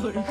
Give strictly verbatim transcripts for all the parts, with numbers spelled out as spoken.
Ada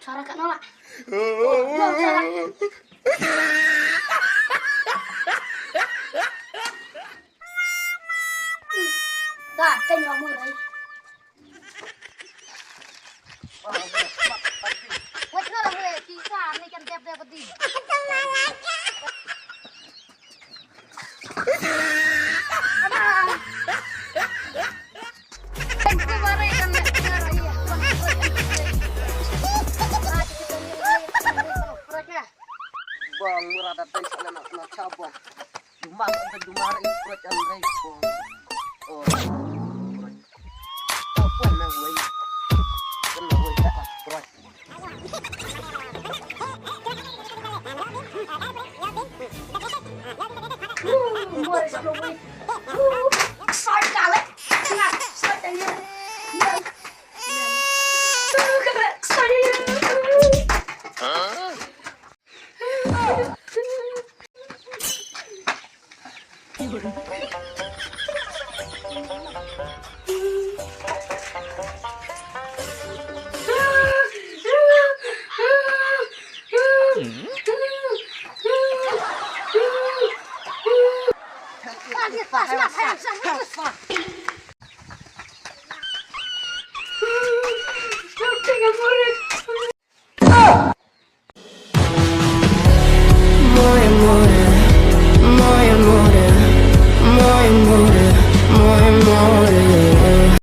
suara kat nolak. Dah, kan lama dah. Wait, no, wait, kita ni kan tiap dia pedih. Bang, murah datang sana nak kena cabang. Cuma ada cuma ini kuat yang baik. Oh, kuat. Apa nak wei? Kena wei tak kuat.